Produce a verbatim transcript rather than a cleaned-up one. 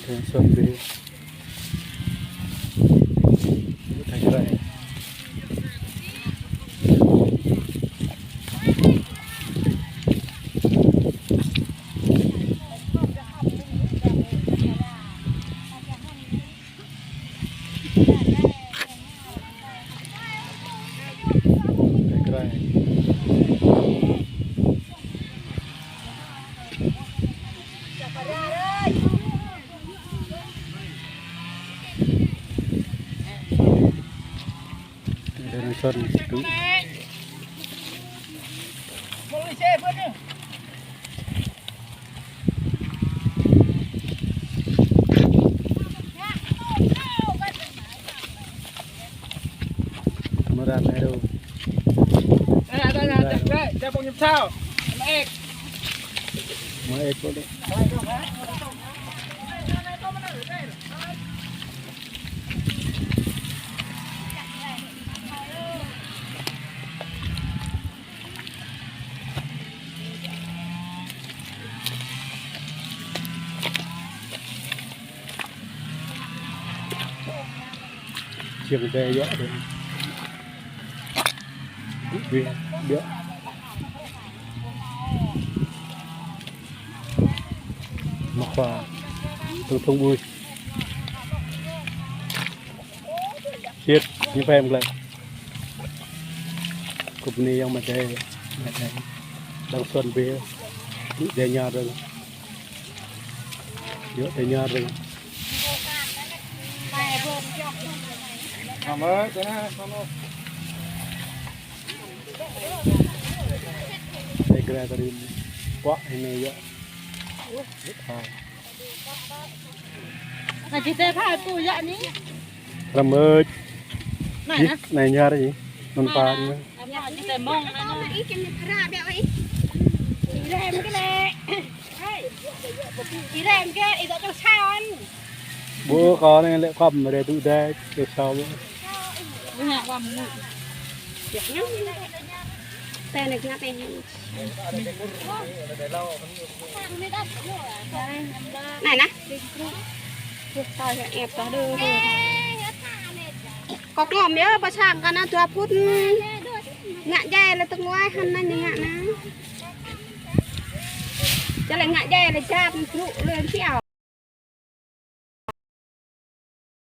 Yang son bê. Thai rai. Thai rai. Đang son tŭ. Mơran hai đô. Ê, đây là chụp đấy, cho bọn em sao? Em ek. Mà ek có đấy. Chiang tê yŏ dê. Bi, biă. Mă khoa. Tơng tơng ƀui. Siet, ñu pơm glăi. Kŭp ni yang mă tê. Đang son bê. Dê ña dơ̆ng. Yua tơña rơ̆ng. Tê kre tơrim. Kuă hĭ nê yua. Nă, či tê phai pô yă ni. Rơmơč. Nai, nai ñar ih. Nun pan. Nă, či tê mông nă. Ih rem kơ lĕ. Ih rem kơ, ih dŏ čơkă saun. Bơ kâo anai lĕ khŏm rơđah tŭ đĕč, čơkă saun. Tê anai ngă tê. Nai nă. Kâo ngŏm yơh, pơ sang kơ ană dua phŭt. Ngă djai lĕ tơnguai hăn anai ñu ngă nă. Čơlĕ ngă djai lĕ jap brŭ lĕ siao.